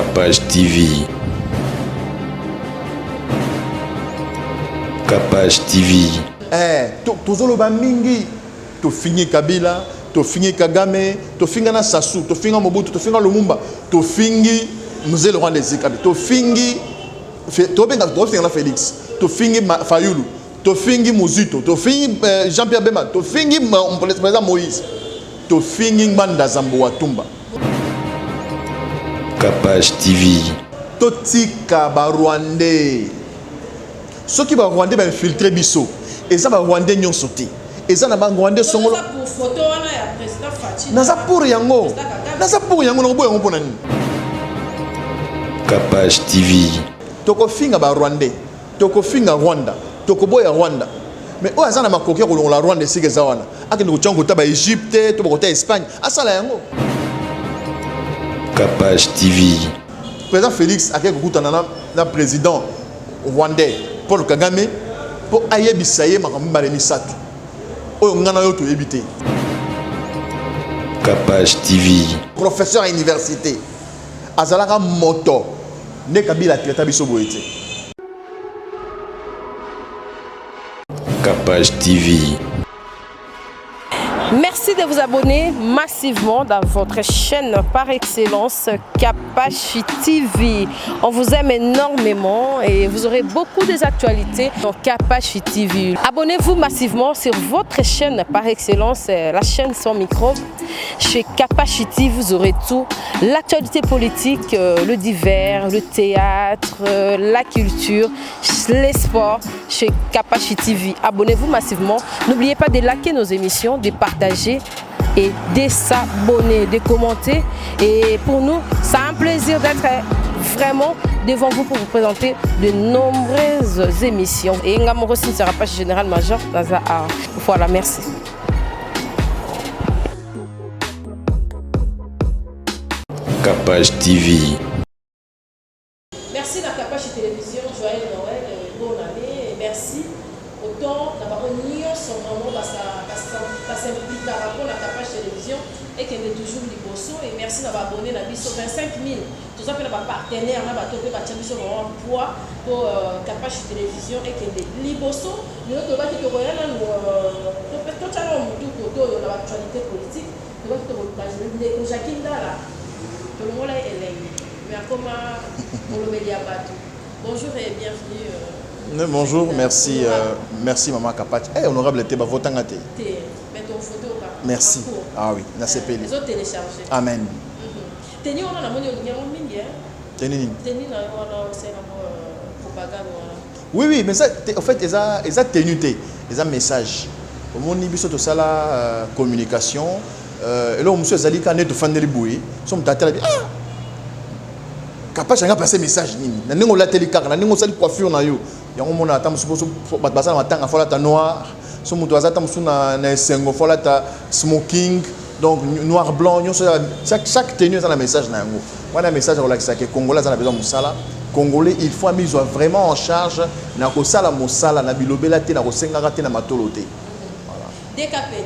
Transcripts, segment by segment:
Capage TV. Capage TV. Eh, tozoloba mingi tofingi Kabila, tofingi Kagame, tofinga na Sassou, tofinga Mobutu, tofinga Lumumba, tofingi Mzee Laurent Désiré Kabila, tofingi tobenga tofinga na Félix, tofingi Fayulu, tofingi Muzito, tofingi eh, Jean-Pierre Bemba, tofingi président Moïse, tofingi Ngbanda Zambo Watumba. Capage TV. Totika ba Rwandais. Soki ba Rwandais ba infiltrer biso, eza ba Rwandais nyonso te. Eza na ba Rwandais songolo. Naza pour yango. Naza pour yango nakoboya yango mpo na nini? Capage TV. Tokofinga ba Rwandais, tokofinga Rwanda, tokoboya Rwanda. Mais oyo aza na makoki ya kolongola Rwanda esika eza wana, akende kotia kota ba Egypte to bakota Espagne, asala yango. Capage TV. Président Félix akei kokutana na président rwandais Paul Kagame mpo ayebisa ye makambo mibale misato oyo ngai na yo toyebi te. Capage TV. Professeur ya université azalaka moto nde Kabila atraita biso boye te. Capage TV. Merci de vous abonner massivement dans votre chaîne par excellence Kapashi TV. On vous aime énormément et vous aurez beaucoup des actualités dans Kapashi TV. Abonnez-vous massivement sur votre chaîne par excellence, la chaîne sans micro. Chez Kapashi TV, vous aurez tout. L'actualité politique, le divers, le théâtre, la culture, les sports chez Kapashi TV. Abonnez-vous massivement. N'oubliez pas de liker nos émissions, de partager et de s'abonner, de commenter. Et pour nous, c'est un plaisir d'être vraiment devant vous pour vous présenter de nombreuses émissions. Et Ngamoro sera pas général major dans Voilà, merci. Capage TV. Merci na Kapashi Télévision, joyeux Noël, bonne année, et merci autant na bango nyonso vraiment bas'impliquaka mpo na Kapashi Télévision ekende toujours liboso et merci na baabonné na biso 25 000 toza mpe na bapartenaire na bato mpe batya biso vraiment poids mpo Kapashi Télévision ekende liboso. Lelo tolobaki tokoya nanu totya nano motu kote oyo na baactualité politique, tolobaki tokoluka ndeko Jacques Ndala, tolongola ye elengi mais akoma molobeli ya bato. Bonjour et bienvenue. Bonjour, merci, merci maman Kapach. Eh, honorable te bavotanga te. Te, mais ton photo kaka. Merci. Ah oui, na sepeli. Ezo télécharger. Amen. Teni wana namoni olingi yango mingi hein. Teni nini? Teni na yo wana osala yango propagande wana. Oui oui, mais ça en fait eza eza tenue te, eza message. Omoni biso tosala communication, eloko mosusu ezali kaka nde tofandeli boye, so moto atala bi ah Kapash anga passer message nini? Na ndenge olateli kaka, na ndenge osali coiffure na yo. Yango mona ata mosusu bato baza na matanga fo alata noir, so moto aza ata mosusu na esengo fo alata smoking, donc noir blanc nyonso, chaque tenue eza na message na yango. Wana message ya kolakisa ke Congolais aza na besoin mosala. Congolais il faut amizwa vraiment en charge na kosala mosala, na bilobela te, na kosengaka te, na matolo te. Voilà. DKP.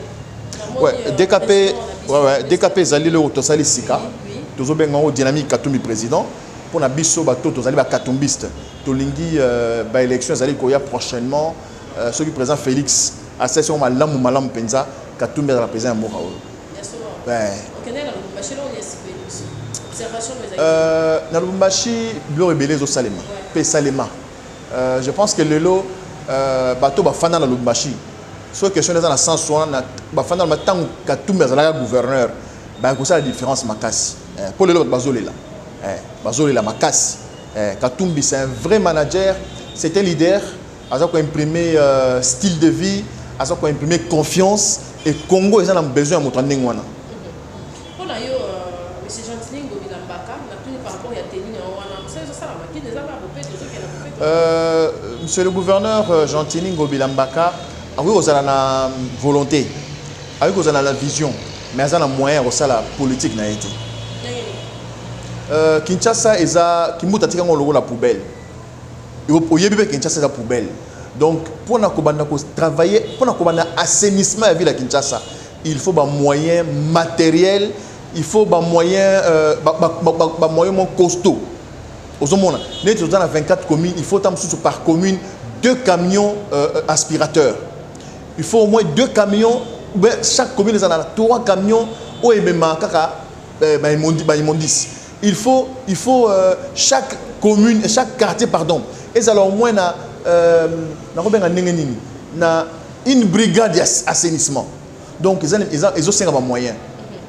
Ouais, DKP, ouais, DKP ezali eloko tosali sika. Tozobenga yango Dynamique Katumbi président. Mpona biso bato tozali ba katumbiste, tolingi ba élection ezali koya prochainement. Soki président Félix asalisi yango malamu malamu mpenza, Katumbi azala président ya mboka oyo. Na Lubumbashi biloko ebele ezosalema mpe esalema. Je pense que lelo bato bafanda na Lubumbashi, soki question eza na sens wana, bafanda na ntango Katumbi azalaka gouverneur, bakosala différence makasi mpo lelo bato bazolela, bazolela makasi. Katumbi c'est un vrai manager, c'est un leader, aza koimprimer style de vie, aza koimprimer confiance et Congo eza na besoin ya moto ya ndenge wana. Mpona yo, monsieur Gentiny Ngobila Mbaka, natuni par rapport ya tenue na yo wana, mosala ezosalama kini eza kaka bopeto, ozokende bopeto? Monsieur le gouverneur Gentiny Ngobila Mbaka akoki kozala na volonté, akoki kozala na vision, mais aza na moyen ya kosala politique na ye te. Kinshasa eza Kimbuta atika yango lokola poubelle. Oyebi mpe Kinshasa eza poubelle. Donc mpona kobanda kotravailler, mpona kobanda assainissement ya ville ya Kinshasa, il faut ba moyens matériels Il faut bamoyen bamoyen mo costaud. Ozomona neti toza na 24 communes, il faut ta mosusu par commune deux camions aspirateurs. Il faut au moins deux camions, ou chaque commune eza na trois camions oyo ememaka kaka baimmondices. Il faut chaque commune, chaque quartier, pardon, ezala au moins na nakobenga ndenge nini, na une brigade ya assainissement. Donc ezosenga bamoyen,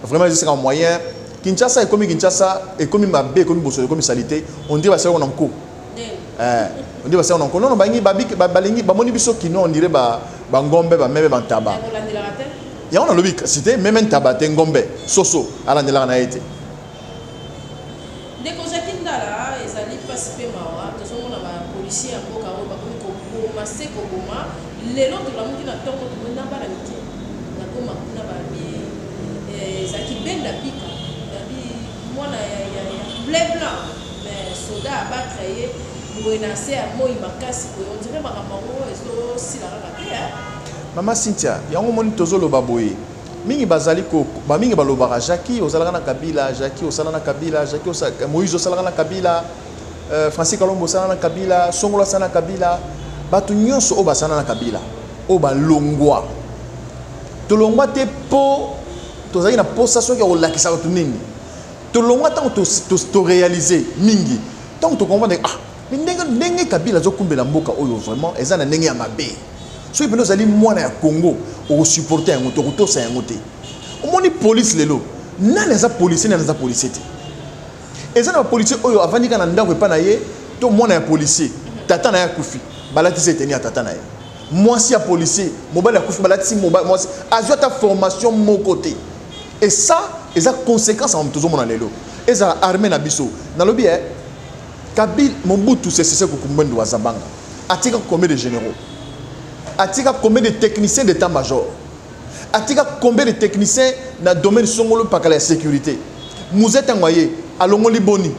vraiment ezosenga bamoyen. Kinshasa ekomi, Kinshasa ekomi mabe, ekomi bosoto, ekomi saleté. On dirait basalaka na nko, on dirait basalaka na nko. Non, balingi, balingi bamoni biso kino, on dirait bangombe, bameme, bantaba. Yango nalobi cité meme, ntaba te, ngombe, soso alandelaka na ye te. Ndeko Jaki Ndala, ezali mpasi mpe mawa, tozomona bapolisier ya mboka oyo bakomi koboma se koboma. Lelo tolamuki na ntongo, tomoni na bana mike na Goma kuna, babi ezalaki benda pika, babi mwana ya bleu blanc, mais soda abattre ye boye na se ya moi makasi boye. On dirait makambo yango ezosila kaka te. Mama Cynthia, yango moni tozoloba boye mingi, bazali ko bamingi balobaka: "Jaki, ozalaka na Kabila. Jaki, osala na Kabila. Jaki, Moïse, osalaka na Kabila. Francis Kalombo, osala na Kabila. Songolo, asala na Kabila." Bato nyonso oyo basala na Kabila, oyo balongwa, tolongwa te mpo tozalaki na posa soki ya kolakisa bato nini. Tolongwa ntango toréaliser mingi, ntango tocomprendre: ah, mais ndenge Kabila azokumbela mboka oyo, vraiment eza na ndenge ya mabe. Soki mpena ozali mwana ya Congo, okosupporter yango te, okotosa yango te. Omoni police lelo, nani aza policier, nani aza policier te? Eza na bapolicier oyo avandi kaka na ndako epai na ye, to mwana ya policier, tata na ye akufi, balatisi eteni ya tata na ye. Mwasi ya policier, mobali akufi, balatisi mwasi. Azwi ata formation moko te. Et ça, eza conséquence ya tozomona lelo. Ezala armée na biso, nalobi e Kabila, Mobutu Sese Seko Kuku Ngbendu wa Zabanga atika combien de généraux? Atika combien de techniciens d'état major? Atika combien de techniciens na domaine songolo pakala ya sécurité? Mzee ntango aye, alongoli boni?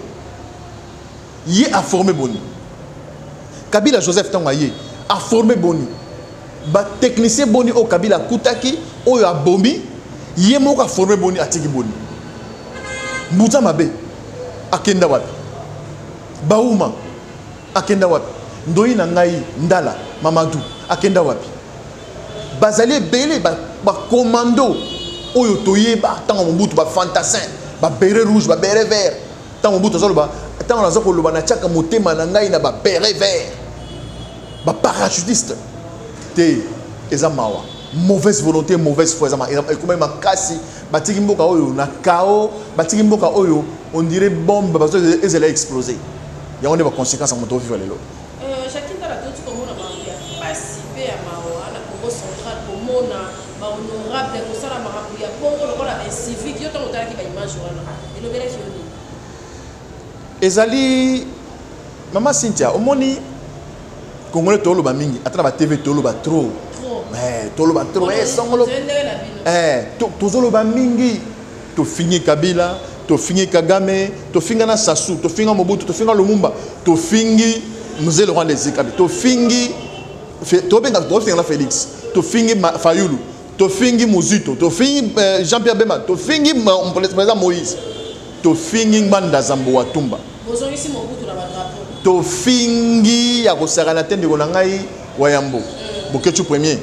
Ye aforme boni? Kabila Joseph ntango aye, aforme boni? Batechnicien boni oyo Kabila akutaki, oyo abomi? Ye moko aforme boni? Atiki boni? Mbuta mabe akenda wapi? Bauma akenda wapi? Ndoi na ngai Ndala Mamadou akenda wapi? Bazali ebele, bacommando oyo toyeba ntango Mobutu, bafantassin, babéret rouge, babéret vert. Ntango Mobutu azoloba, ntango naza koloba, natiaka motema na ngai na babéret vert, baparachutiste te. Eza mawa, mauvaise volonté, mauvaise foi ekomai makasi. Batiki mboka oyo na chaos, batiki mboka oyo on dirait bombe bazo ezala explose. Yango nde baconséquence ya moto ovivre lelo. Jacques Ndala, toti komona makambo ya pasi mpe ya mawa na Congo Central, komona bahonorable kosala makambo ya bongo lokola baincivique. Yo, ntango otalaki baimage wana, elobelaki yo nini? Ezali, mama Cynthia, omoni, Congolais toloba mingi, ata na batv toloba trop. Toloba trop songolo, tozoloba mingi. Tofingi Kabila, tofingi Kagame, tofinga na Sassou, tofinga Mobutu, tofinga Lumumba, tofingi Mzee Laurent Désiré Kabila, tofingi, tobenga, tofinga na Félix, tofingi Fayulu, tofingi Muzito, tofingi Jean Pierre Bemba, tofingi président Moïse, tofingi Ngbanda Zambo Watumba. Bozongisi Mobutu na badrapeau. Tofingi ya kosakana te, ndeko na ngai Wayambo, Boketshu premier.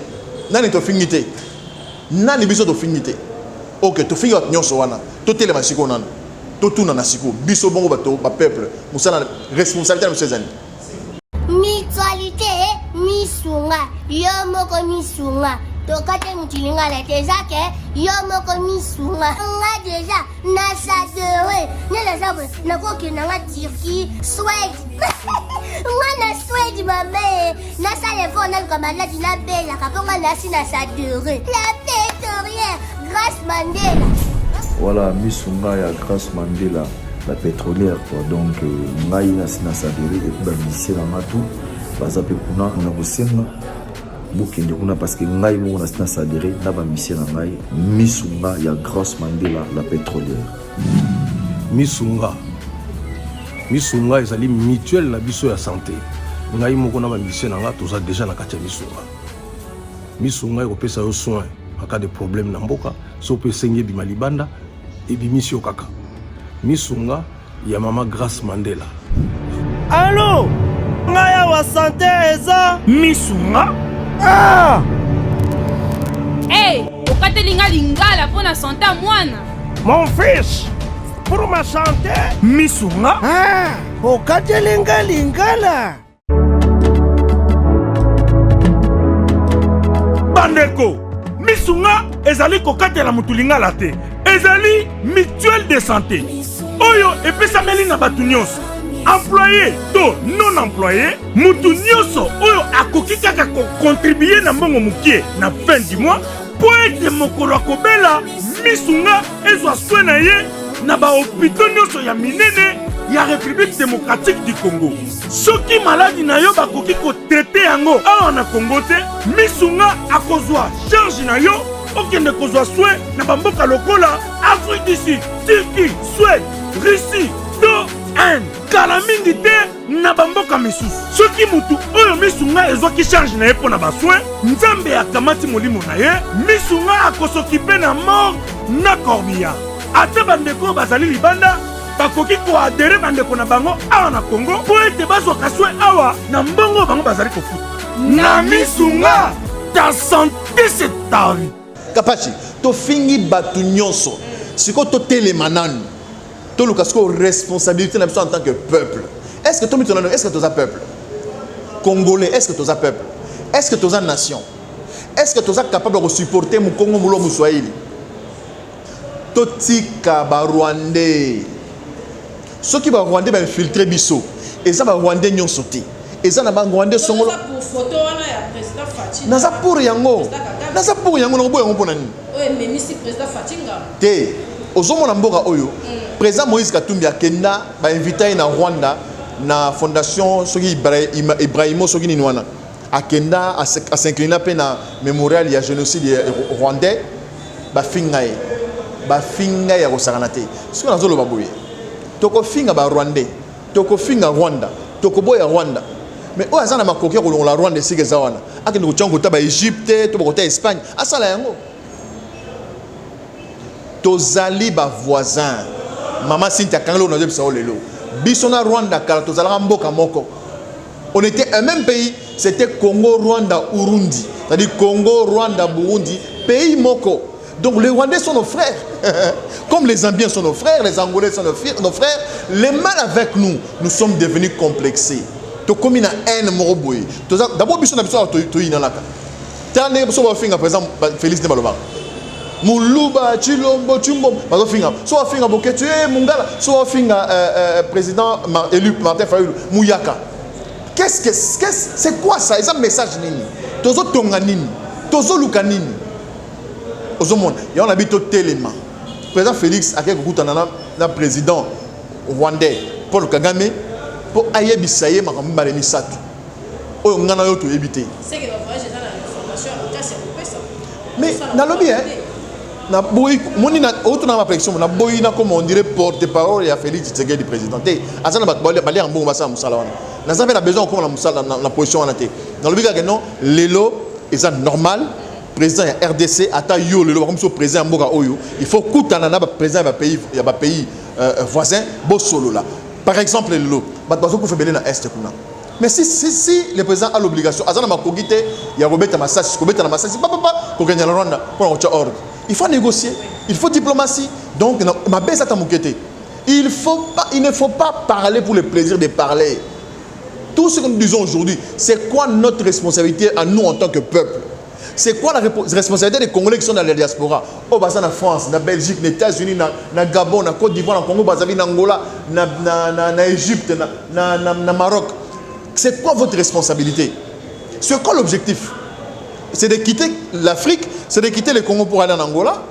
Nani tofingi te? Nani biso tofingi te? Ok, tofingi bato nyonso wana. Totelema sikoyo nano, totuna na sikoyo biso bongo bato, bapeuple, mosala, responsabilité na biso ezali Mutualité misunga, yo moko misunga. Tokate mutu lingala te, eza ke yo moko misunga. Nga déjà nasadere nde naza boye, nakokende nga Turquie, Swede. Nga na Swede, mame, nasala effort, naluka maladi nabelaka, mpo nga nasi nasadere la pétrolière Grâce Mandela. Voilà, misunga ya Grâce Mandela la pétrolière, quoi. Donc ngai nasi nasadere, et puis bamusicien na nga tout baza mpe kuna na kosenga bokende kuna, parce que ngai moko nasi nasadere na bamusicien na ngai, misunga ya Grâce Mandela la pétrolière. Misunga, misunga ezali mutuelle na biso ya santé. Ngai moko na bamusicien na nga toza déjà na kati ya misunga. Misunga ekopesa yo soin en cas de problème na mboka. So mpe esengi ebima libanda, Ebimisi yo kaka. Misunga ya mama Grace Mandela. Allo ngai awa sante eza misunga. Ah! Hey, okateli nga lingala mpo na sante ya mwana. Mon fils, pour ma santé. Misunga. Ah, okateli nga lingala. Bandeko, misunga ezali kokatela motu lingala te, ezali mutuelle de santé oyo epesameli na bato nyonso, employé to non employé. Motu nyonso oyo akoki kaka kokontribue na mbongo mokie na fin du mois mpo ete mokolo akobela, misunga ezwa soin na ye na bahopito nyonso ya minene ya République démocratique du Congo. Soki maladi na yo bakoki kotraite yango awa na Congo te, misunga akozwa charge na yo okende kozwa soin na bamboka lokola Afrique du Sud, Turquie, Suède, Russie to Inde, kala mingi te na bamboka misusu. Soki motu oyo misunga ezwaki charge na ye mpo na basoin, Nzambe akamati molimo na ye, misunga akosokipe na morgue na corbillard. Ata bandeko oyo bazali libanda bakoki koadere bandeko na bango awa na Congo mpo ete bazwaka soin awa na mbongo oyo bango bazali kofuta na misunga. Ta santé, c'est ta vie. Kapachi, tofingi bato nyonso. Sikoyo totelema nanu, toluka sikoyo responsabilité na biso en tant que peuple. Est ce que tomituna nanu, est ce que toza peuple congolais? Est ce que toza peuple? Est ce que toza nation? Est ce que toza capable ya kosupporter mokongo molo moswahili? Totika barwandais. Soki barwandais bainfiltre biso, eza barwandais nyonso te, eza na barwandais songolo. Naza pour yango, naza pour yango, nakoboya yango mpona nini te? Ozomona mboka oyo, président Moïse Katumbi akenda, bainvita ye na Rwanda na fondation soki Ibrahimo soki nini wana. Akenda, as'inclina mpe na mémorial ya génocide ya rwandais. Bafinga ye, bafinga ya kosakana te. Soki nazoloba boye, tokofinga barwandais, tokofinga Rwanda, tokoboya Rwanda, mais oyo aza na makoki ya kolongola Rwanda esika eza wana, akende kotia kota baEgypte to bakota Espagne, asala yango. Tozali bavoisin. Mama Cynthia, akangeli oyo nazoyebisa yo lelo. Biso na Rwanda kala tozalaka mboka moko. On était un même pays, c'était Congo, Rwanda, Urundi, c'est-à-dire Congo, Rwanda, Burundi, pays moko. Donc les Rwandais sont nos frères, comme les Zambiens sont nos frères, les Angolais sont nos frères. Les mal avec nous, nous sommes devenus complexés. Tokomi na haine moko boye. D'abord biso na biso toyinanaka. Tala ndenge biso bafinga par exemple Félix nde balobaka Muluba, Chilombo, Chumbo, bazofinga. So bafinga Boketu, eh, Mungala, so bafinga président élu Martin Fayulu, Muyaka. Qu'est-ce que c'est quoi ça? Eza message nini? Tozo tonga nini? Tozo luka nini? Ozomona, yango na bito telema. Président Félix akei kokutana na président rwandais Paul Kagame mpo ayebisa ye makambo mibale misato oyo ngai na yo toyebi te. Mais nalobi naboyi moni otuna ma prédiction, naboyi nakoma on dirait porte parole ya Félix Tshisekedi président te. Aza na bato baliaka mbongo, basala mosala wana. Naza mpe na besoin kokoma na mosala na position wana te. Nalobi kaka non, lelo eza normal, président ya RDC, ata yo lelo bakomi so président ya mboka oyo, il faut kutana na baprésident ya bapays voisin, bosolola. Par exemple lelo bato bazokufa ebele na Est kuna. Mais si, si, si le président a l'obligation, aza na makoki te ya kobeta masasi, kobeta na masasi papapa, kokende na Rwanda mpona kotia ordre, il faut négocier, il faut diplomatie. Donc mabe eza ata moke te. Il faut pas, il ne faut pas parler pour le plaisir de parler. Tout ce que nous disons aujourd'hui, c'est quoi notre responsabilité à nous en tant que peuple? C'est quoi la responsabilité des Congolais qui sont dans la diaspora? Oh, baza na France, na Belgique, na États-Unis, na Gabon, na Côte d'Ivoire, na Congo, Brazzaville, na Angola, na Égypte, na Maroc. C'est quoi votre responsabilité? C'est quoi l'objectif? C'est de quitter l'Afrique, c'est de quitter le Congo pour aller en Angola,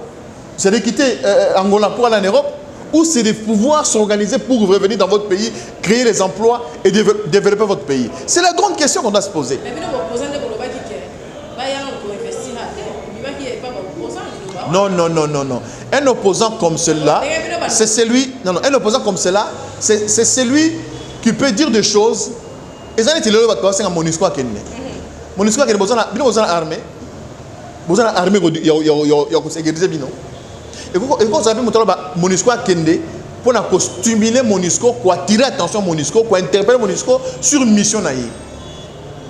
c'est de quitter Angola pour aller en Europe, ou c'est de pouvoir s'organiser pour revenir dans votre pays, créer les emplois et développer votre pays? C'est la grande question qu'on doit se poser. Mais bino boopposant nde bolobaki ke baya koinvestir te, bibaki epa baopposant. Non, non, non, non, non. Un opposant comme celui-là, c'est celui. Non, non, un opposant comme cela, c'est celui qui peut dire des choses. Eza neti lelo bato basenga MONUSCO akende. MONUSCO akende, bino boza na armée. Boza na armée ya kosécuriser bino. Ekozala mpe moto aloba MONUSCO akende mpona kostimuler MONUSCO, koattirer attention MONUSCO, kointerpeller MONUSCO sur mission na ye.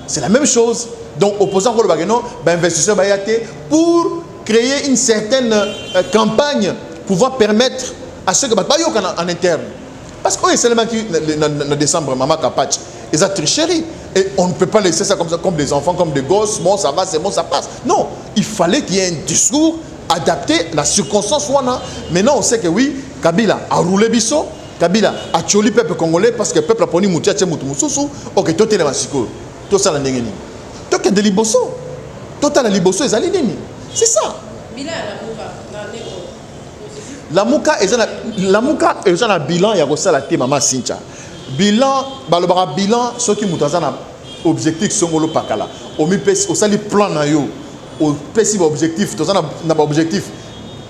C'est la même chose. Donc opposant kolobaka non, bainvestisseur baya te, pour créer une certaine campagne, pouvoir permettre à ce que bato bayoka en interne. Parce que oyo esalemaki na décembre, mama Kapach, eza tricherie et on ne peut pas laisser ça comme ça, comme des enfants, comme des gosses. Bon, ça va, c'est bon, ça passe. Non, il fallait qu'il y ait un discours adapté à la circonstance wana. Maintenant, on sait que oui, Kabila a roulé biso, Kabila a tioli peuple congolais, parce que peuple aponi mutu, atie mutu mosusu. Ok, totelema sikoyo, tosala ndenge nini? Tokende liboso, totala liboso ezali nini. C'est ça. Bilan ya Lamuka na ndeko. Lamuka eza na, Lamuka eza na bilan ya kosala te, mama Sincha. Bilan, balobaka bilan soki moto aza na objectif songolo pakala, omipesi, osali plan na yo, opesi baobjectif. Toza na baobjectif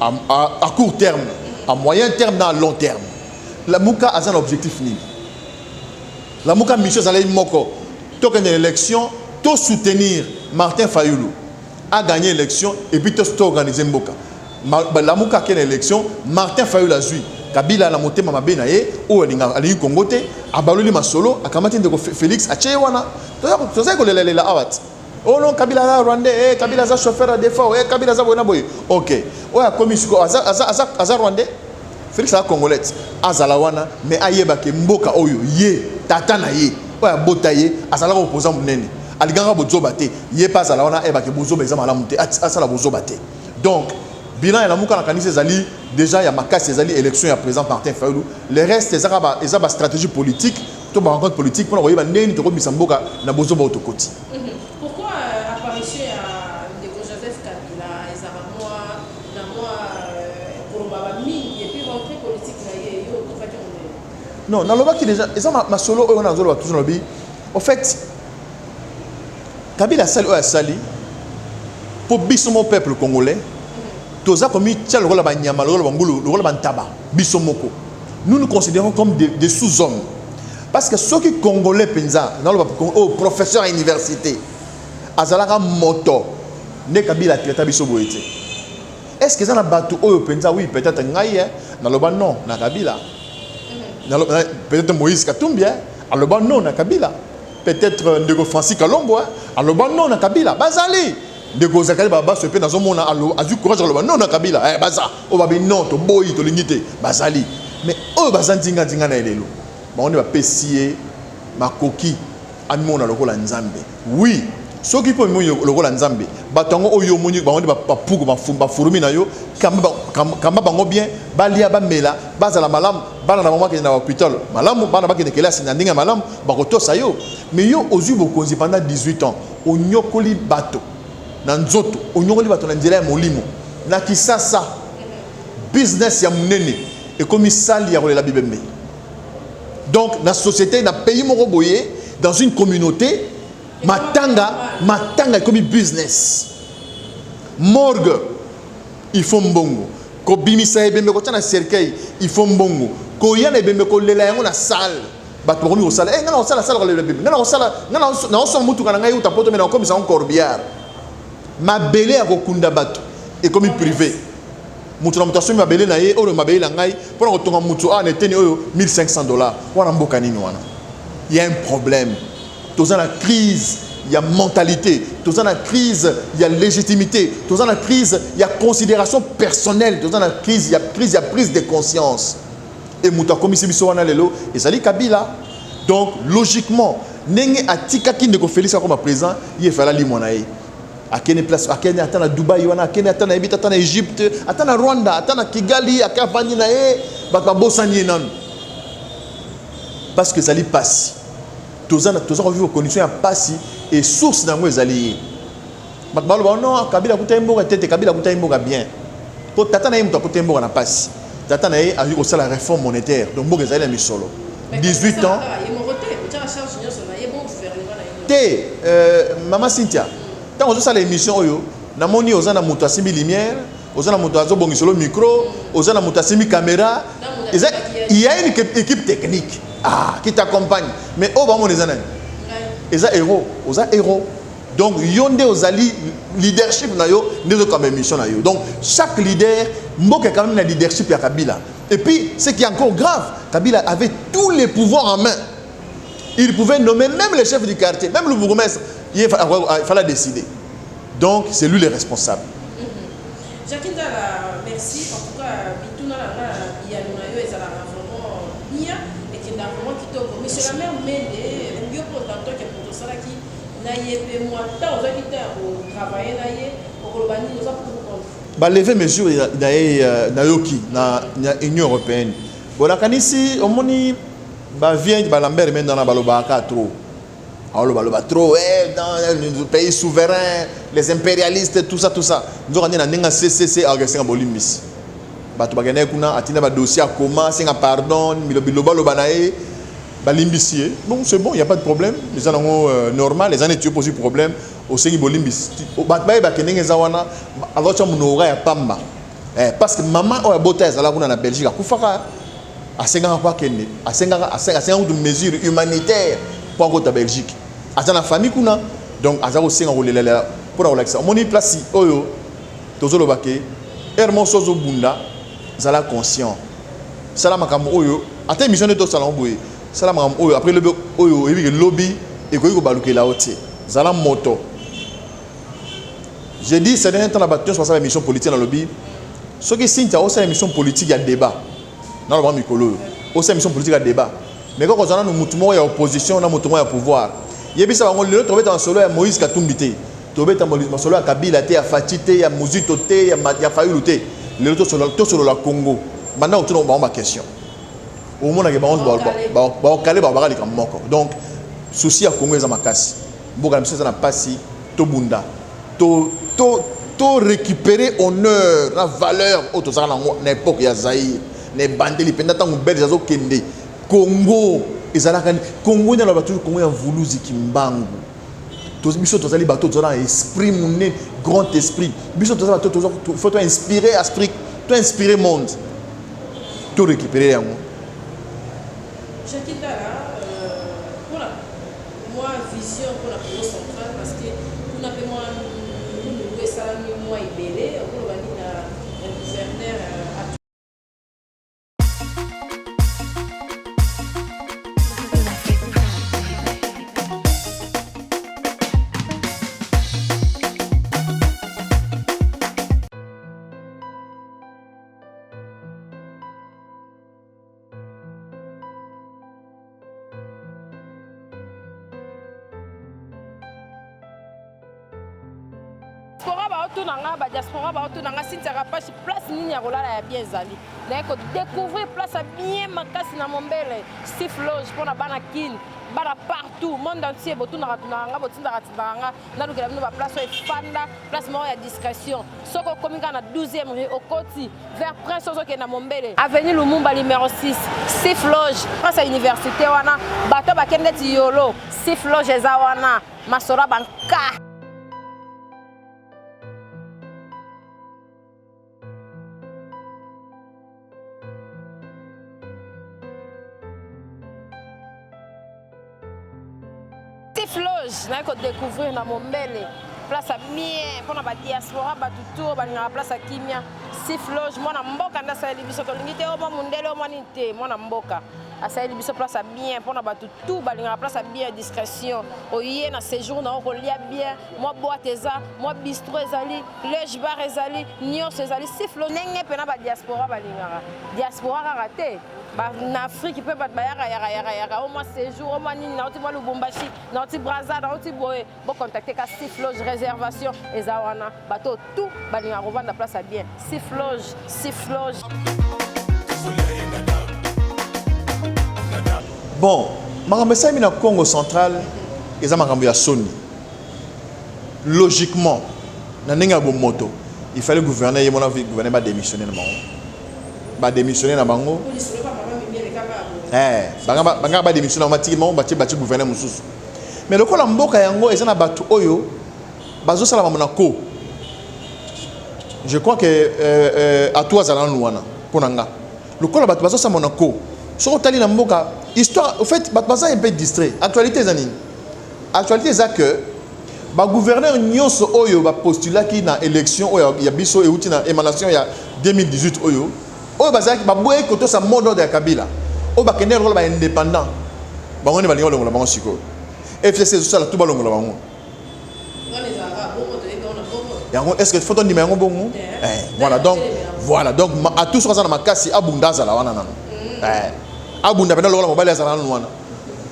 à court terme, à moyen terme na à long terme. Lamuka aza na objectif nini? Lamuka mission ezalaki moko: tokende na élection, tosoutenir Martin Fayulu a gagné élection et puis toorganiser mboka. Lamuka ake na élection, Martin Fayulu azwi. Kabila na motema mabe na ye oyo alingi Kongo te, abaloli masolo, akamati ndeko Félix, atie ye wana. Tozali kolelalela awa ti: oh non, Kabila aza Rwandais, eh, Kabila aza chauffeur ya Defao, eh, Kabila aza boye na boye. Ok, oyo akomi sikoyo aza Rwandais, Félix aza Congolais ti azala wana, mais ayebake mboka oyo ye tata na ye oyo abota ye azalaka opposant monene, alingaka bozoba te. Ye mpe azala wana, ayebake bozoba eza malamu te, asala bozoba te. Donc bilan ya Lamuka, nakanisi ezali déjà ya makasi, ezali élection ya président Martin Fayulu. Le reste ezaka eza bastratégie politique to barencontre politique mpona koyeba ndenge nini tokobimisa mboka na bozoba oyo tokoti. Pourquoi apparition ya ndeko Joseph Kabila ezalaka mwa na mwa koloba bamingi, et puis rentrée politique na ye, yo otokaki yango ndenge? Non, nalobaki déjà, eza masolo oyo nazoloba toujours. Nalobi, au fait, Kabila asali oyo asali mpo biso mo peuple congolais toza komitia lokola banyama, lokola bangulu, lokola bantaba. Biso moko, nous nous considérons comme des sous-hommes, parce que soki Congolais mpenza, naloba oyo professeur ya université azalaka moto nde Kabila atraita biso boye te. Est ce que eza na bato oyo mpenza? Oui, peut-être ngai, naloba non na Kabila. Peut-être Moïse Katumbi aloba non na Kabila, peut-être ndeko Francis Kalombo aloba non na Kabila. Bazali ndeko Zakari Babaso mpe nazomona azwi courage aloba non na Kabila. Baza oyo babi non, toboyi, tolingi te, bazali. Mais oyo baza ndinga-ndinga na elelo, bango nde bapesi ye makoki amimona lokola Nzambe. Oui, soki mpo omimoni lokola Nzambe, bato yango oyo omoni, bango nde bapuku, bafurumi na yo. Kamba bango bien, balia, bamela, bazala malamu, bana na bango bakende na hôpital malamu, bana bakende kelasi na ndenge ya malamu, bakotosa yo. Mais yo ozwi bokonzi pendant 18 ans, onyokoli bato na nzoto, onyokoli bato na nzela ya molimo. Na Kisasa, business ya monene ekomi sali ya kolela bibembe. Donc na société, na pays moko boye, dans une communauté, matanga, matanga ekomi business. Morgue, il faut mbongo. Kobimisa ebembe, kotia na cercueil, il faut mbongo. Koya na ebembe, kolela yango na salle, bato bakomi kosala. Eh, ngai na kosala salle kolela ebembe, ngai na kosala, ngai naosala mutuka na ngai euta Poto, me na kokomisa yango corbillard. Mabele ya kokunda bato ekomi privé. Moto na moto asombi mabele na ye. Oyo mabele na ngai mpona kotonga motu awa na eteni oyo, 1500 dollars. Wana mboka nini wana? Y a un problème. Toza na crise ya mentalité, toza na crise ya légitimité, toza na crise ya considération personnelle, toza na crise ya prise de conscience. E moto akomisi biso wana lelo ezali Kabila. Donc logiquement, ndenge atikaki ndeko Félix akoma président, ye efala limwa na ye, akende place, akende ata na Dubai wana, akende ata na yebi te, ata na Égypte, ata na Rwanda, ata na Kigali, ake avandi na ye, bato babosani ye nanu, parce que ezali pasi. Toza kovivre condition ya pasi et source na yango ezali ye. Bato baloba: non, Kabila akuta ye mboka te. Te, Kabila akuta ye mboka bien, mpo tata na ye moto akuta ye mboka na pasi. Tata na ye azwi kosala réforme monétaire, donc mboka ezali na misolo 18 ans. Ye moko te, otiaka charge nyonso na ye, bon gouvernement na ye. Te, mama Cynthia, ntango ozosala émission oyo, namoni oza na moto asimbi lumière, oza na moto azobongiselo micro, oza na moto asimbi caméra. Eza, il y a une équipe technique, ah, qui t'accompagne. Mais oyo bamona eza nani? Eza héros, oza héros. Donc yo nde ozali leadership na yo nde ozokamba émission na yo. Donc chaque leader Mboka quand même na leadership ya Kabila. Et puis, ce qui est encore grave, Kabila avait tous les pouvoirs en main. Il pouvait nommer même le chef du quartier, même le bourgmestre. Il fallait décider. Donc, c'est lui le responsable. Jacques Ndala, merci. En tout cas, bituna na nga biyano na yo ezalaka vraiment bien ekenda vraiment kitoko. Monsieur le maire Mende, yo mpo tanto ke moto osalaki na ye mpe mwa temps ozwaki temps ya kotravaille na ye, okoloba nini? Oza pour ou contre? Balever mesure na ye nayoki na Union européenne. Bon, nakanisi omoni bavient balambert Mende wana balobaka trop. Aloba trop, eh, dans le pays souverain, les impérialistes, tout ça, tout ça. Nzoka nde na ndenge CCC akesenga bolimbisi. Bato bakendaki kuna, atinda badossier akoma, asenga pardon, bilobaloba na ye, balimbisi ye. Bon, c'est bon, il y a pas de problème. Eza nango normal, eza neti yo posi problème, osengi bolimbisi. Bato bayebake ndenge eza wana, azotya monoko ya pamba. Eh, parce que mama oyo abota ezala kuna na Belgique, akufaka, asengaka po akende, asengaka asengaka kutu mesure humanitaire mpo akota Belgique. Aza na famille kuna, donc aza kosenga kolelalela mpona kolakisa. Omoni place oyo tozoloba ke heure moko so ozobunda, zala conscient, sala makambo oyo, ata émission nde tosala yango boye, sala makambo oyo après lobi oyo oyebi ke lobi ekoki kobalukela yo te. Zala moto. J'ai dit ces derniers temps na bato nyonso basala émission politique, nalobi soki Cynthia osala émission politique ya débat, naloba mikolo oyo osala émission politique ya débat, mais kaka ozala nanu motu moko ya opposition na motu moko ya pouvoir, yebisa bango lelo tobeta masolo ya Moïse Katumbi te, tobeta masolo ya Kabila te, ya Fatshi te, ya Muzito te, ya Fayulu te. Lelo tosolola Congo. Banda kotuna bango baquestion, omonake bango baokale balobaka likambo moko. Donc souci ya Congo eza makasi, mboka na biso eza na mpasi, tobunda to récupérer honneur na valeur oyo tozalaka nango na époque ya Zaïre, na ebandeli mpenza ntango Belge azokende. Congo ezalaka Congo nde aloba toujours Congo ya Mvuluzi Kimbangu. Biso tozali bato toza na esprit monene, grand esprit. Biso toza bato faut to inspirer Afrique, to inspirer monde, to récupérer yango. Jacques Ndala, mpona mwa vision mpona Congo central, parce que kuna mpe mwa nungunungu esalami mwa ebele, okoloba nini na gouverneur? Diaspora baotuna nga, badiaspora baotuna nga, Cynthia Kapashi, place nini ya kolala ya bien ezali? Naye kodécouvrir place ya bien makasi na Mombele, Sif Loge, mpona bana Kin, bana partout monde entier. Botunaka tunaka nga, botindaka tindaka nga nalukela bino baplace oyo efanda, place moko ya discrétion. Soki okomi kaka na 12e rue, okoti vers Prince, ozokende na Mombele, avenue Lumumba numéro 6, Sif Loge, prince ya université wana. Bato bakende neti yolo, Sif Loge eza wana, masolo ya banka. Sif Loge, naye kodécouvrir na Mombele place ya bien mpona badiaspora, bato tour balingaka place ya kimia. Sif Loge, mwana mboka nde asaleli biso. Tolingi te omwa mondele, omwa nini te, mwana mboka asaleli biso place ya bien mpona bato tout balingaka place ya bien, discrétion. Oye na séjour na yo, kolia bien, mwa boîte eza, mwa bistro ezali, loge bar ezali, nyonso ezali Sif Loge, ndenge mpena badiaspora balingaka. Diaspora kaka te, na Afrique mpe bato bayaka yaka yaka yaka, o mwa séjour, o mwa nini, nauti mwa Lubumbashi, nauti Braza, nauti boye, bocontacte ka Sif Loge. Réservation eza wana. Bato tout balingaka kovanda place ya bien, Sif Loge, Sif Loge. Bon, makambo esalemi na Congo central eza makambo ya soni. Logiquement, na ndenge ya bomoto, il fallait gouverneur ye mona, gouverneur badémissionne na bango, badémissionne na bango, bangaka badémissionne bango, batiki bango, batie gouverneur mosusu. Mais lokola mboka yango eza na bato oyo bazosala mambo na ko, je crois que atu azala nanu wana. Mpo na nga, lokola bato bazosala na ko, soki otali na mboka histoire, au fait bato baza un peu distrait. Actualité eza nini? Actualité eza que Ba gouverneurs nyonso oyo ba postulaki na election oyo ya biso euti na emanation ya 2018 oyo, oyo bazalaki baboyaki kotosa mot d'ordre ya Kabila, oyo bakendeki lokola ba independants, bango nde balingi balongola bango sikoyo. FCC ezosala tout balongola bango. Yango est-ce que faut tondima yango bongo? Eh, voilà donc, voilà donc atout soki aza na makasi abunda azala wana nano. Eh, abunda pena lokola mobali azala nano wana.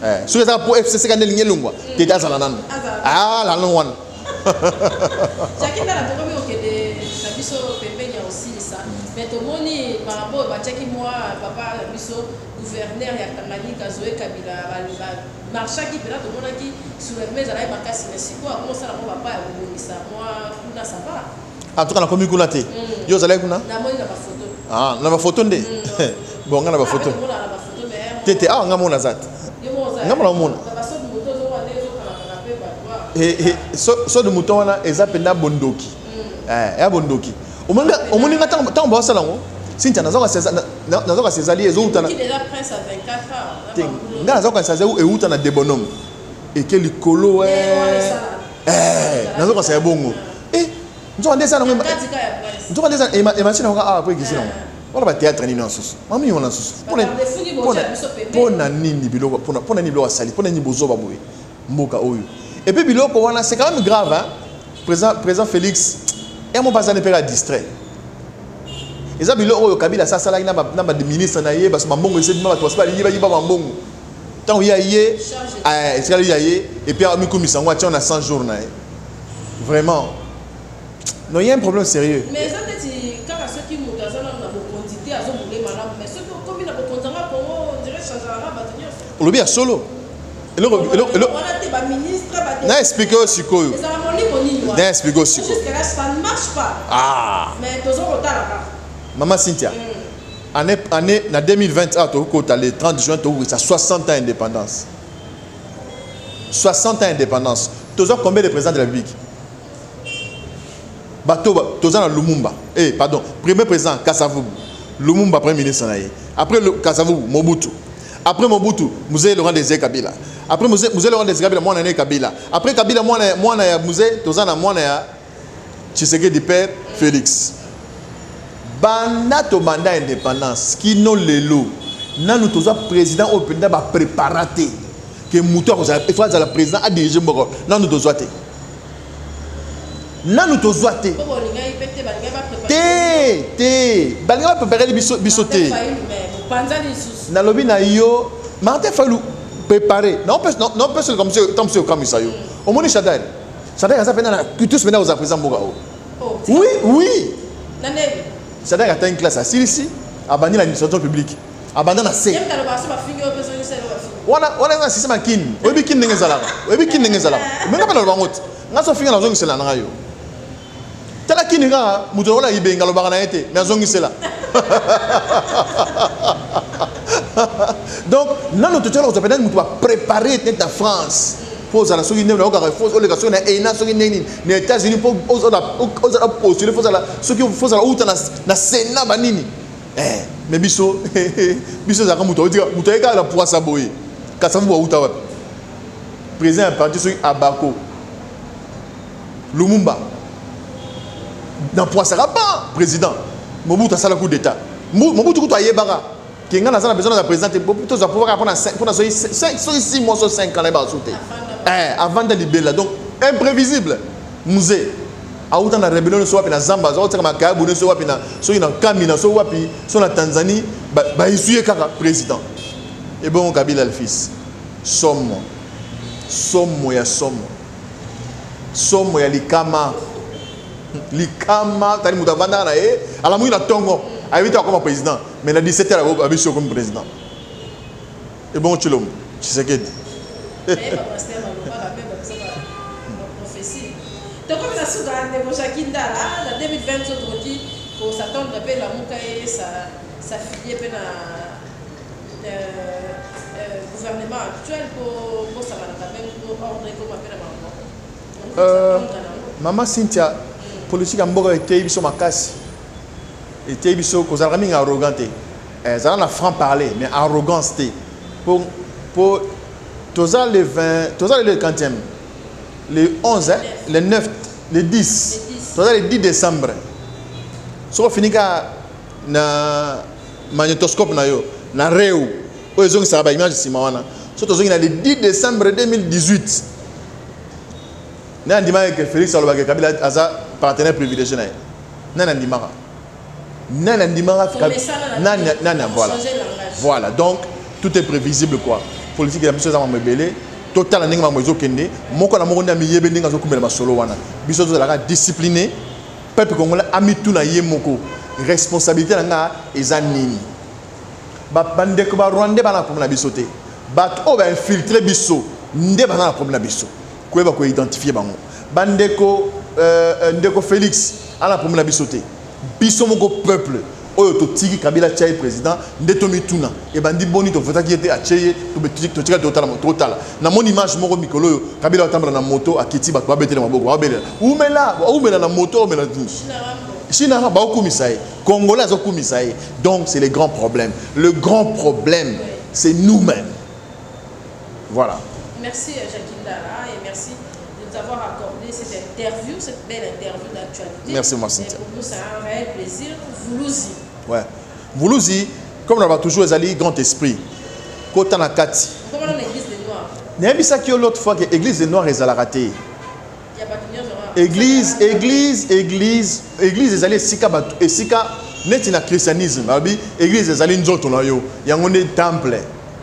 Eh, soki eza po FCC kande elingi elongwa te te azala nano. Ah, la nano wana. Jackie Ndala tokomi kokende na biso pembeni ya kosilisa mais tomoni par rapport batiaki mwa papa na biso gouverneur ya Tanganyika Zoe Kabila ba, ba marchaki mpena tomonaki soulèvement ezalaki makasi mais sikoyo akomosala mwa bapa ya kobongisa mwa kuna ça va. En tout cas nakomi kuna te. Yo ozalaki kuna? Namoni na bafoto. Ah, na bafoto nde. Bon, nga na bafoto. Te te, awa nga mona aza te. Nga mona omona. So de mouton wana eza mpenza bondoki. Eh, ya bondoki. Omoni nga ntango baosala yango, Cynthia, nazoka ezali ezouta na te, nga nazokanisa eza euta na debonhomme eke likolo. Eh, nazokanisa ya bongo. Eh, nzoka nde eza nango, nzoka nde eza emati nango awa po ekisi nango wana. Batéâtre nini wana susu, mami wana susu? Mpona nini biloko, mpona nini biloko asali, mpona nini bozoba boye mboka oyo? Et puis biloko wana, c'est quand même grave, hein? Président Félix emo bazali mpe ka distrait. Eza biloko oyo Kabila asa asalaki na baministre na ye, baso bambongo esebima, bato basi bayiba bambongo. Ntango ye aye, etikali ya ye, et puis amikumisa yango, atia na 100 jours na ye. Vraiment, non, il y a un problème sérieux. Mais eza neti kaka soki moto aza nano na bokonzi te, azobule malamu, mais soki okomi na bokonzi yanga Kongo, on dirait changeaka bato nyonso. Olobi ya solo. Eloko wana te, baministre. Na explique oyo sikoyo. Ezala molimo nini wana? Na explique oyo sikoyo. Jusque là, ça ne marche pas. Ah. Mais tozo kotala kaka. Mama Cynthia, année na 2020 awa tokokota le 30 juin, tokokokisa 60 ans indépendance. 60 ans indépendance, tozwa combien de président de la République? Bato toza na Lumumba, eh, pardon, premier président Kasavubu, Lumumba premier ministre na ye, après le Kasavubu, Mobutu, après Mobutu, Mzee Laurent Désiré Kabila, après Mzee Laurent Désiré Kabila, mwana ne Kabila, après Kabila, mwana ya Mzee, toza na mwana ya Tshisekedi père Félix. Banda tobanda indépendance kino lelo, nanu tozwa président oyo mpenza baprépara te ke moto akozala, il faut azala président, adirige mboka. Nanu tozwa te, nanu tozwa te. Po bolingaki mpe te, balingai baprépare. Te te, balingi baprepareli biso, biso te. Panza lisusu. Nalobi na yo, Martin Fayulu préparé naopesa comme ntango mosusu okamwisa yo. Omoni Shadary, Shadary aza mpenza na cutus mpenza kozala président mboka oyo. Oui. Na ndenge Shadary atangi classe, asilisi, abandi na administration publique, abanda na se. Ye moto alobaka so bafingi oyo mpe ozongisa elo bafingi. Wana eza na système ya Kini. Oyebi Kini ndenge ezalaka, oyebi Kini ndenge ezalaka. Omenga mpe naloba yango te, nga so finga, nazongisela na ngai yo. Tala Kini kaka, moto lokola Ibenga alobaka na ye te, mais azongisela. Donc nano totiala kozwa mpenza moto baprépare neti na France mpo ozala soki ndenge naokaka, faut oleka soki na ENA, soki ndenge nini na États-Unis, mpo ozala postule, faut ozala soki, faut ozala outa na Sénat banini. Eh, mais biso ezalaka moto autika, moto aye kaka na poisa boye. Kasavubu auta wapi? Président ya parti soki Abako, Lumumba na poisaka ban président. Mobutu asala coup d'état. Mobutu kutu ayebaka ke ngai naza na besoin naza président te, tozwa pouvoir mpona soki 6 mois, so 5 ans, nayebaka su te. Eh, avanda libela. Donc imprévisible. Mzee auta na rébellion nyonso wapi, na zamba, aza kotiaka makayabu nyonso wapi, na soki na Kamina, so wapi, so na Tanzanie, baesui ye kaka président. Ebongo Kabila le fils, somo, somo ya somo, somo ya likama, likama. Tali, moto avandaka na ye, alamuki na ntongo, ayebi te akoma président, mais na 17 heures abisi okomi président. Ebongo Tshilombo Tshisekedi? Bapaster balobaka mpe bapesa baprophétie. Tokomi na suka, ndeko Jacki Ndala. Na 2020 so tokoki kos'attendre mpe Lamuka ye s'affilie mpe na gouvernement actuel po bosangana quand même po ordre ekoma mpe na bango? Mama Cynthia, politique ya mboka eteyi biso makasi, eteyi biso kozalaka mingi arrogant te. Ezala na franc parler mais arrogance te. Po toza le 20, toza le 40e. Le 11, hein? Le 9, le 10. Toza le 10 décembre. Soki ofini kaka na magnétoscope na yo na reu oyo ezongisaka ba image nsima wana, so tozongi na le 10 décembre 2018, nani andimaka ke Félix alobaka Kabila aza partenaire privilégié na ye? Nani andimaka? Nani andimaka? Nani? Nani? Voilà, voilà. Donc tout est prévisible, quoi. Politique ya biso eza mambo ebele. Totala ndenge mambo ezokende. Moko na moko nde amiyebe ndenge azokumbela masolo wana. Biso tozalaka discipliné. Peuple congolais amituna ye moko: responsabilité na nga eza nini? Bandeko barwandais bana na problème na biso te. Bato oyo bainfiltre biso nde baza na problème na biso. Koyeba koidentifie bango. Bandeko, ndeko Félix ana problème na biso te. Biso moko peuple oyo totiki Kabila atia ye président nde tomituna ebandi boni tovotaki ye te, atie ye. Totikali totala, totala. Namoni image moko mikolo oyo, Kabila atambola na moto, akiti, bato babetela maboko, babelela umela, umela na moto, umela sina, baokumisa ye. Congolais azokumisa ye. Donc c'est le grand problème, le grand problème, c'est nous-mêmes, voilà. Merci Jacques Ndala et merci de nous avoir accordé cette interview, cette belle interview d'actualité. Merci, moi, Cynthia. Pour nous, c'est un réel plaisir. Voulouzi. Ouais. Voulouzi, comme on va toujours, ezali grand esprit. Kota na kati. Comment on église des Noirs? Nayebisaki yo l'autre fois que église des Noirs ezalaka te. Église, église, église, église ezali esika bato, esika neti na christianisme balobi église ezali nzoto na yo, yango nde temple,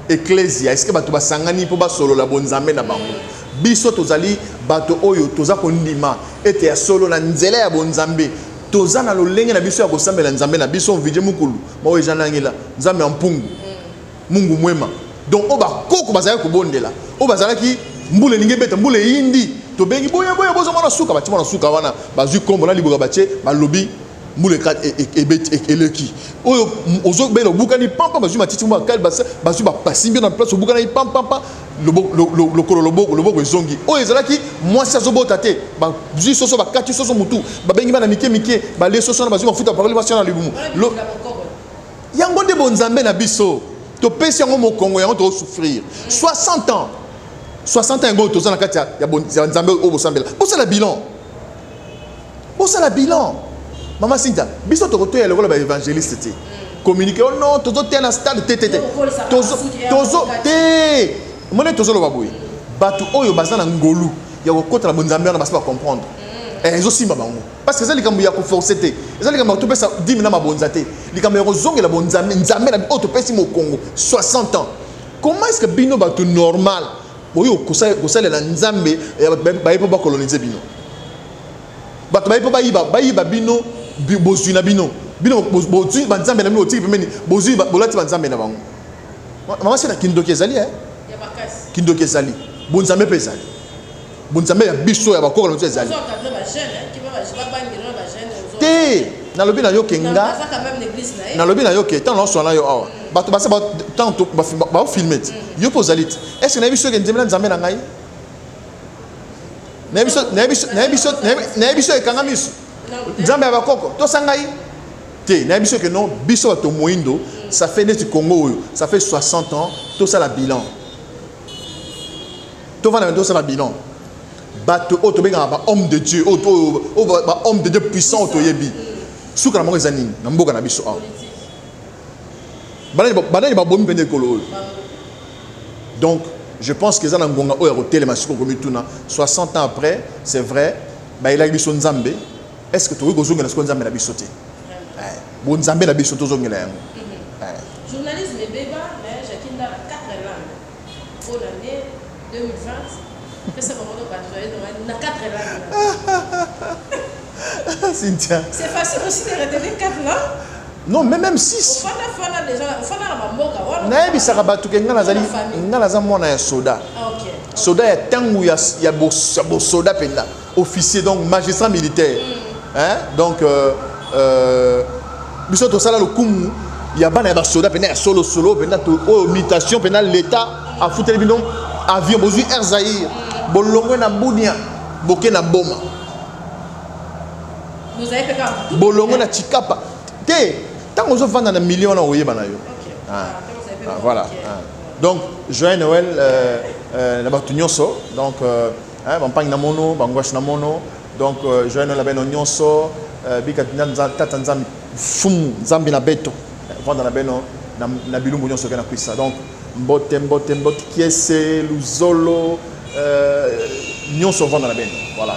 ecclesia, esika bato basangani mpo basolola bonzambe na bango. Biso tozali bato oyo toza kondima ete ya solo na nzela ya bonzambe, toza na lolenge na biso ya kosambela nzambe na biso, mvidie mokulu maoyo eza nangela nzambe ya mpungu, Mungu mwema. Donc oyo bakoko bazalaki kobondela, oyo bazalaki, mbula elingi ebeta, mbula eyindi, tobengi boye boye, bozomona suka, batie mwana suka wana, bazwi kombo na liboka, batie, balobi mbula ebeti, eleki. Oyo ozobela, obukani pampam, bazwi matiti mo bakali, bazwi, basimbi na place obukanaki pampampa, lokolo, loboko, loboko ezongi. Oyo ezalaki mwasi azobota te, bazwi soso, bakati soso mutu, babengi bana mike mike, balie soso wana, bazwi mafuta, bakoli mwasi wana na libumu. Yango nde bonzambe na biso, topesi yango mokongo, yango tozosouffrir 60 ans, 60 ans. Yango toza na kati ya nzambe oyo bosambela. Bosala bilan, bosala bilan. Mama Sinta, biso tokotoya lokola baévangéliste te, communiqué, oh non, tozoteya na stade te, te, te, tozo te. Mone tozoloba boye, bato oyo baza na ngolu ya kokota na bonzambe wana basi bacomprendre, ezosimba bango, parce que eza likambo ya koforce te, eza likambo ya topesa dime na mabonza te, likambo ya kozongela bonzambe, nzambe na oyo topesi mokongo 60 ans. Comment est ce que bino bato normal oyo kosalela nzambe, baye mpo bakolonize bino, bato baye mpo bayiba, bayiba bino bozwi na bino, bino bozwi banzambe na bino, botiki pembeni, bozwi, bolati banzambe na bango? Mama sena, kindoki ezali, eh? Kindoki ezali, bonzambe mpe ezali. Bonzambe ya biso ya bakoko na biso ezali te. Nalobi na yo ke nga nalobi na yo ke ntango naoswana yo awa, bato basa ntango baofilme te, yo mpe ozali te. Est ce que nayebi soki nzembe na nzambe na ngai? Nayebi so ekanga miso nzambe ya bakoko tosa ngai te. Nayebi so ke non, biso bato moyindo, ça fait neti Congo oyo, ça fait 60 ans. Tosala bilan, tovanda, tosala bilan. Bato oyo tobengaka bahomme de Dieu, oyo bahomme de Dieu puissant oyo toyebi, suka na bango eza nini na mboka na biso awa? Banani babomi mpenza ekolo oyo? Donc je pense que eza na ngonga oyo ya kotelema sikoyo, komituna 60 ans après, c'est vrai, bayelaki biso nzambe, est ce que tokoki kozongela sikoyo nzambe na biso te? Bonzambe na biso, tozongela yango. Journalisme ebeba, mais Jacques Ndala, 4 langues pour l'année 2020, pesa bango bato na 4 langues. Cynthia. C'est facile aussi de retenir 4 langues? Non, mais même 6. Ofanda fanda déjà, ofanda na bamboka wana. Nayebisaka bato ke nga nazali, nga naza mwana ya soda. Soda ya ntango ya bosoda mpenza, officier, donc magistrat militaire, hein? Donc biso tosala lokumu ya bana ya basoda mpenza ya solosolo mpenza, oyo mutation mpenza, l'état afuteli bino avion, bozwi Air Zaire, bolongwe na Bunia, boke na Boma, bolongwe na Chikapa te. Ntango ozovanda na million wana, oyeba na yo. Ah, voilà. Ah. Donc joyeux Noël na bato nyonso. Donc Hein, bampangi na mono, bangwashi na mono. Donc euh, joyeux Noël na beno nyonso. Euh, bika tata nzambi fumu nzambi na beto. Vanda na beno na, na bilumbu nyonso ke na kwisa. Donc mbote mbote mbote kiese luzolo euh, nyonso vanda na beno. Voilà.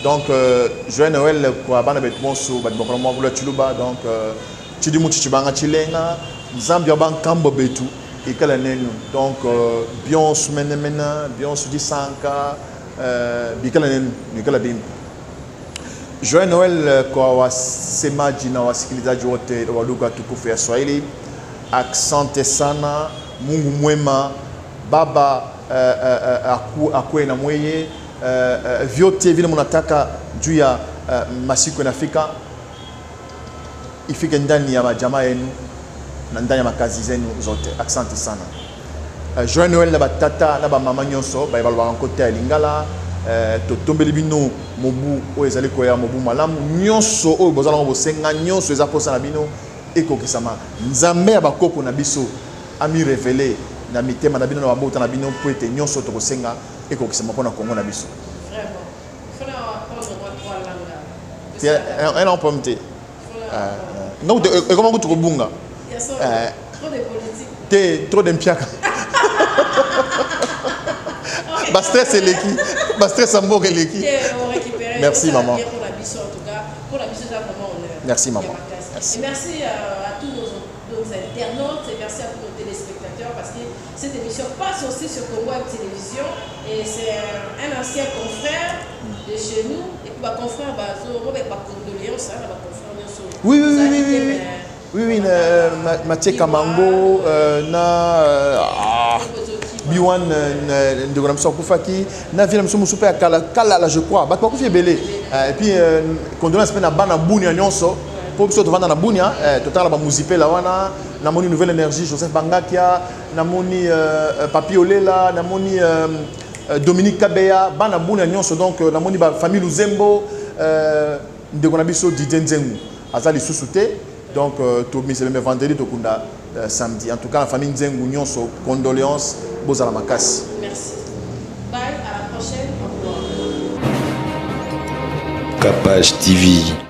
Donc euh, joyeux Noël kwa bana betu bonso badi bakona mwa kula tshiluba donc euh, tshidimu tshitshibanga tshilenga nzambi wa bankambo betu ikala nenu donc euh, bionso menemena bionso disanka euh, bikala nenu bikala bimpe Joyeux Noël euh, kwa wasemaji na wasikilizaji wote wa lugha tukufu ya Swahili. Asante sana, Mungu mwema, Baba uh, uh, aku, akuwe na mweye uh, uh, vyote vile munataka juu ya uh, masiku yanafika ifike ndani ya majamaa yenu na ndani ya makazi zenu zote. Asante sana. Uh, Joyeux Noël na batata na bamama nyonso baye balobaka nkota ya Lingala. Uh, totombeli bino mobu oyo ezali koya mobu malamu nyonso oyo boza nango bosenga nyonso eza mposa na bino ekokisama. Nzambe ya bakoko na biso ami révéler na mitema na bino na bambota na bino mpo ete nyonso tokosenga ekokisama mpona Kongo na biso. Vraiment. Il faut apprendre moi trois langues. Ena problème te. Donc ekoma kutu kobunga. Trop de politique. Te trop de mpiaka. Ba stress eleki, ba stress ya mboka eleki. Merci maman. Pour la biso en tout cas, pour la biso c'est vraiment honneur. Merci maman. Merci. Et merci à tous nos internautes et merci à tous nos téléspectateurs parce que cette émission passe aussi sur Congo Web Télévision et c'est un ancien confrère de chez nous et puis bah confrère bah bah condoléances hein, bah confrère Oui, euh, Mathieu Kamango euh, na euh, ah, Biwan ndeko na biso akufaki na vie na biso mosusu mpe ya kala kalala je crois bato bakufi ebele et puis condoléance mpe na bana Bunia nyonso mpo biso tovanda na Bunia totala bamuzipela wana namoni Nouvelle Énergie Joseph Bangakia namoni Papi Olela namoni Dominique Kabeya bana Bunia nyonso donc namoni bafamille Luzembo ndeko na biso Didier Nzengu aza lisusu te donc tomisememe vendredi tokunda samedi en tout cas la famille Nzengu nyonso condoléance bozala makasi. Merci. Bye, à la prochaine. Au revoir. Capage TV.